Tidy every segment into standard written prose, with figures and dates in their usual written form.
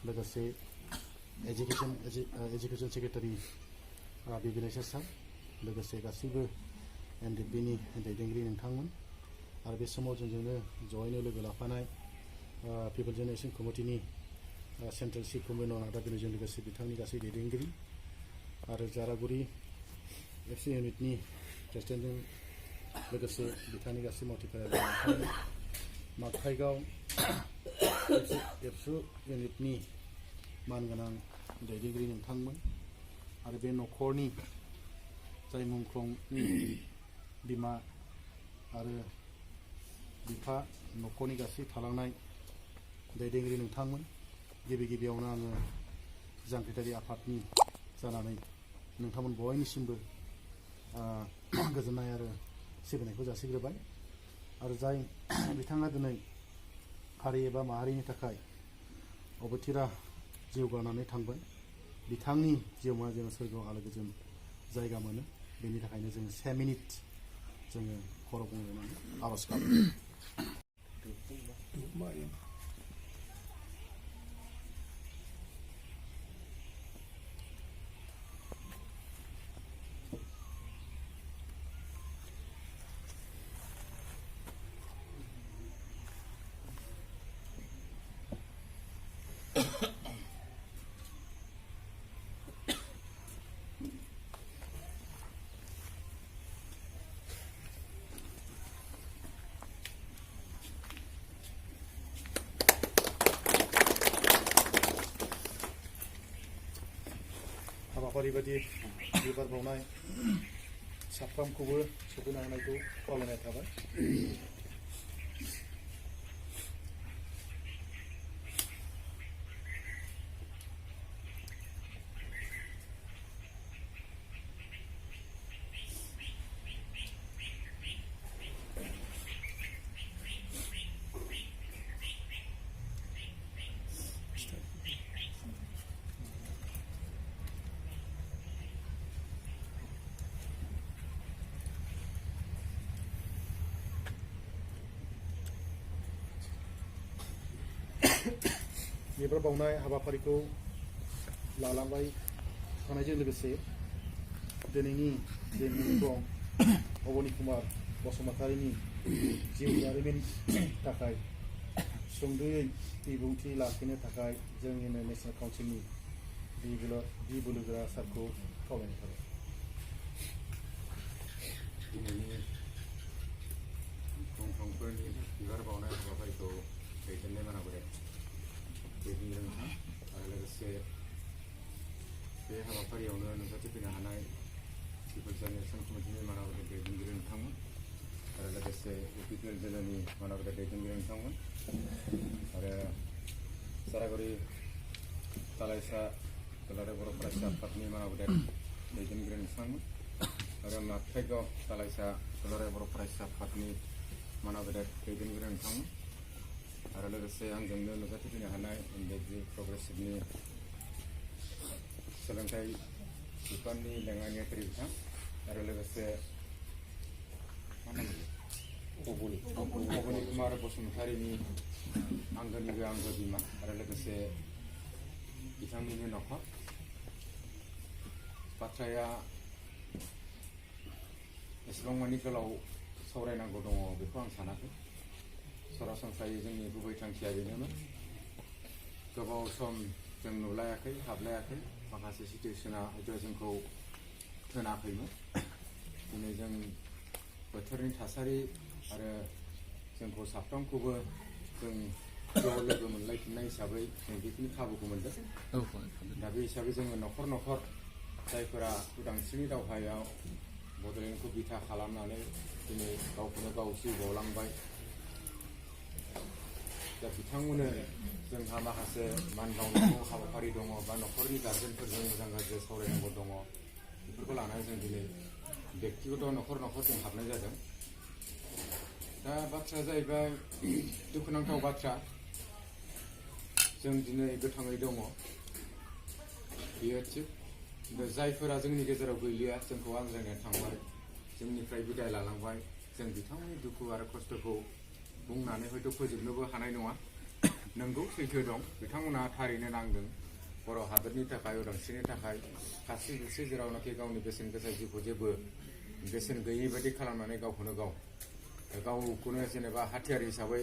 लोगोसे education secretary बिबिनेश सार, लोगोसे गासैबो NDP-नि दैदेनगिरि नोंथांमोन, आरो बे समाव जोंजोंनो जयैनो लोगो लाफानाय पिपल जेनेरेशन कमिटिनि सेन्ट्रेल चिफ कनभेनर आदा बिनयजों लोगोसे बिथांनि गासै दैदेनगिरि आरो जारागुरि FC इउनिटनि प्रेसिडेन्टजों लोगोसे बिथांनि गासै मावथिफोरा मागथाइगाव एबसु इउनिटनि मानगोनां दैदेनगिरि नोंथांमोन आरो बे न'खरनि जाय मुंख्लंनि बिमा आरो बिफा न'खरनि गासै थालांनाय दैदेनगिरि नोंथांमोन, गिबियावनो आङो जांख्रिथाय आफादनि जानानै नोंथांमोन बयनिसिमबो गोजोननाय आरो सिबिनायखौ जासिग्रोबाय। आरो जाय बिथाङा दिनै हारि एबा माहारिनि थाखाय अबथिरा जिउ गारनानै थांबाय, बिथांनि जिउमा जोङो सोरगोआव आलो गोजोन जायगा मोनो, बेनि थाखायनो जोङो 1 मिनिट जोङो खर' गंग्लायनानै आर'ज गाबो। हाबाफारि बायदि बिबार बावनाय साफ्रोमखौबो सफैनो हानायखौ खावलायनाय थाबाय। बिबार बावनाय हाबाफारिखौ लालांबाय थानायजों लोगोसे दिनैनि जे मुंख्लं अबनि कुमार बसुमतारीनि जिउ जारिमिननि थाखाय सुंद'यै बिबुंथि लाखिनो थाखाय जोंनिनो नेशनेल काउन्सिलनि बिबुलुगोरा सारखौ खावलायनाय थाबाय। दिनैनि मुंख्लंफोरनि बिबार बावनाय हाबाफारिखौ दैदेननाय मानाबोदों दैदेनगिरि नोंथां आरो लोगोसे बे हाबाफारियावनो नुजाथिफैनो हानाय पिपल जेनेरेशन कमिटिनि मानाबोदों दैदेनगिरि नोंथांमोन आरो लोगोसे UPPL जिल्लानि मानाबोदों दैदेनगिरि नोंथांमोन आरो जारागुरि तालाइसा दुलाराय बर' फरायसा आफादनि मानाबोदों दैदेनगिरि नोंथांमोन आरो मागथाइगाव तालाइसा दुलाराय बर' फरायसा आफादनि मानाबोदों दैदेनगिरि नोंथांमोन आरो लोगोसे आंजोंनो नुजाथिफैनो हानाय NDP प्रग्रेसिभनि सोलोंथाइ बिफाननि लेङाइ नेहाथारि बिथां आरो लोगोसे अबनि कुमार बसुमतारीनि आंगोनिबो आंगो बिमा आरो लोगोसे बिथांनिनो न'खर। बाथ्राया एसेबां मानि गोलाव सावरायनांगौ दङ बेखौ आं सानाखै। सरासनस्रायै जोंनि गुबै थांखिया बेनोमोन, गोबाव सम जों नुलायाखै हाबलायाखै, माखासे सिटुवेसना हयथ' जोंखौ थोनाखैमोन। दिनै जों बोथोरनि थासारि आरो जोंखौ साफ्रोमखौबो जों ज' लोगो मोनलायफिननाय हिसाबै जों बेखिनि खाबुखौ मोनदों। दा बे हिसाबै जोङो न'खर न'खर जायफोरा उदांस्रिनि दावहायाव बड'लेण्डखौ बिथा खालामनानै दिनै गावखौनो गाव जिउ बावलांबाय, दा बिथांमोननो जोंहा माखासे मान बावनांगौ हाबाफारि दङ बा न'खरनि गार्जेनफोरजों मोजां गाज्रि सावरायनांगौ दङ। बेफोरखौ लानानै जों दिनै बेक्तिगत न'खर न'खर जों हाबनाय जादों। दा बाथ्राया जाहैबाय दुखुनांथाव बाथ्रा, जों दिनै गोथाङै दङ बेयो थिग, जायफोरा जोंनि गेजेराव गैलिया जोंखौ आंज्रायनानै थांबाय, जोंनिफ्राय बिदाय लालांबाय, जों बिथांमोननि दुखु आरो खस्थ'खौ बुंनानै हयथ' फोजोबनोबो हानाय नङा। नंगौ सैथो दं बिथांमोना थारैनो नांदों बर' हादरनि थाखाय उदांस्रिनि थाखाय खाथि बिसि जेरावनाखि गावनि बेसेन गोसा जिउखौ जेबो बेसेन गैयै बायदि खालामनानै गावखौनो जेनेबा हाथियार हिसाबै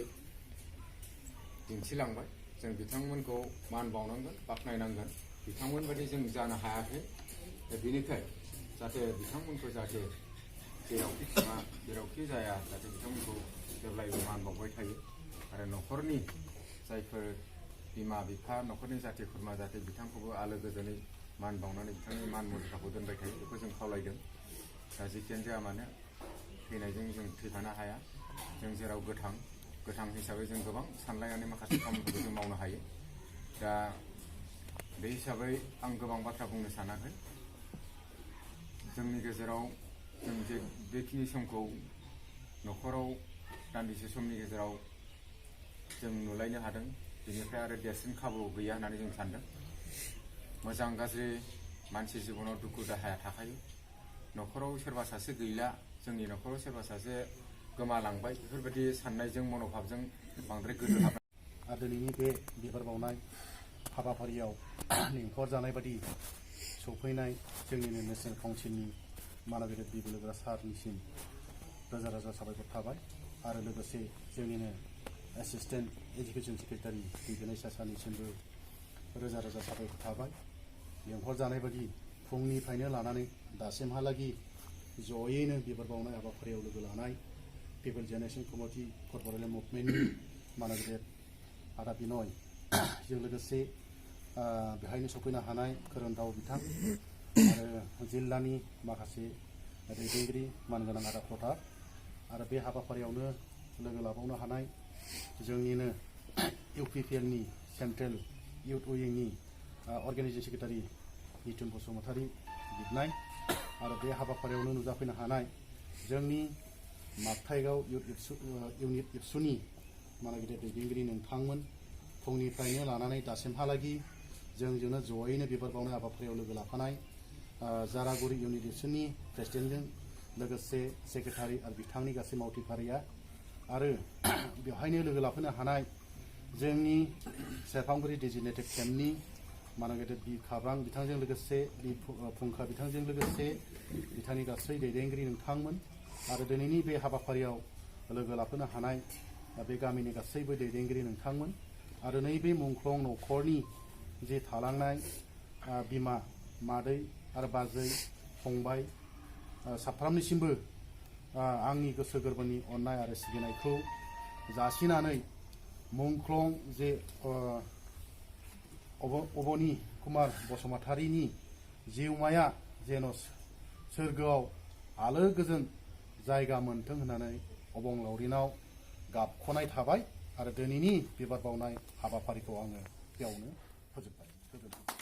दिन्थिलांबाय जों बिथांमोनखौ मान बावनांगोन बाख्नायनांगोन बिथांमोन बायदि जों जानो हायाखै दा बेनिखाय जाहाथे बिथांमोनखौ जाहाथे जेरावखि थाङा जेरावखि जाया जाहाथे बिथांमोनखौ जेब्लायबो मान बावबाय थायो आरो न'खरनि जायफोर बिमा बिफा न'खरनि जाथि खुरमा जाहाथे बिथांखौबो आलो गोजोनै मान बावनानै बिथांनि मान मुजिराखौ दोनबाय थायो बेखौ जों खावलायदों दा जेखियानो जाया मानो थैनायजों जों थैफानो हाया जों जेराव गोथां हिसाबै जों गोबां सानलायनानै माखासे खामानिफोरखौ जों मावनो हायो दा बे हिसाबै आं गोबां बाथ्रा बुंनो सानाखै जोंनि गेजेराव जों जे बेखिनि समखौ न'खराव दान्दिसे समनि गेजेराव जों नुलायनो हादों बेनिफ्राय आरो देरसिन खाबु गैया होननानै जों सानदों मोजां गाज्रि मानसि जिबनाव दुखु दाहाया थाखायो न'खराव सोरबा सासे गैला जोंनि न'खराव सोरबा सासे गोमालांबाय बेफोरबायदि साननायजों मन'भाबजों बांद्राय गोदो हाबनाय आरो दिनैनि बे बिबार बावनाय हाबाफारियाव लिंहर जानाय बादि सफैनाय जोंनिनो नेशनेल काउन्सिलनि मानगिरि बिबुलुग्रा सारनिसिम रोजा रोजा साबायखर थाबाय आरो लोगोसे जोंनिनो एसिस्टेन्ट एजुकेसन सेक्रेटारि बि गणेश सारनिसिमबो रोजा रोजा साबायखर थाबाय लिंहर जानाय बादि फुंनिफ्रायनो लानानै दासिमहालागि जयैनो बिबार बावनाय हाबाफारियाव लोगो लानाय पिपल जेनेरेशन कमिटि फर बड'लेण्ड मुभमेन्टनि मानगिरि आदा बिनय जों लोगोसे बेहायनो सफैनो हानाय खोरोमदाव बिथां आरो जिल्लानि माखासे दैदेनगिरि मानगोनां आदा प्रताप आरो बे हाबाफारियावनो लोगो लाबावनो हानाय जोंनिनो इउपिपिएलनि सेन्ट्रेल इउथ उइंनि अर्गेनाइजिं सेक्रेटारि निथुन बसुमतारी बिबनाय आरो बे हाबाफारियावनो नुजाफैनो हानाय जोंनि मागथाइगाव इउनिट इबसुनि मानगिरि दैदेनगिरि नोंथांमोन फुंनिफ्रायनो लानानै दासिमहालागि जोंजोंनो जयैनो बिबार बावनाय हाबाफारियाव लोगो लाफानाय जारागुरि इउनिट इबसुनि प्रेसिडेन्टजों लोगोसे सेक्रेटारि आरो बिथांनि गासै मावथिफारिया आरो बेवहायनो लोगो लाफैनो हानाय जोंनि सेरफांगुरि डेजिगनेटेड केम्पनि मानगिरि बि खाब्रां बिथांजों लोगोसे बि फुंखा बिथांजों लोगोसे बिथांनि गासै दैदेनगिरि नोंथांमोन आरो दिनैनि बे हाबाफारियाव लोगो लाफैनो हानाय बे गामिनि गासैबो दैदेनगिरि नोंथांमोन आरो नैबे मुंख्लं न'खरनि जे थालांनाय बिमा मादै आरो बाजै फंबाय साफ्रामनिसिमबो आंनि गोसो गोरबोनि अननाय आरो सिबिनायखौ जासिनानै मुंख्लं जे अबनि कुमार बसुमतारीनि जिउमाया जेन' सोरगोआव आलो गोजोन जायगा मोनथों होननानै अबंलावरिनाव गाबख'नाय थाबाय आरो दिनैनि बिबार बावनाय हाबाफारिखौ आङो बेयावनो फोजोबबाय।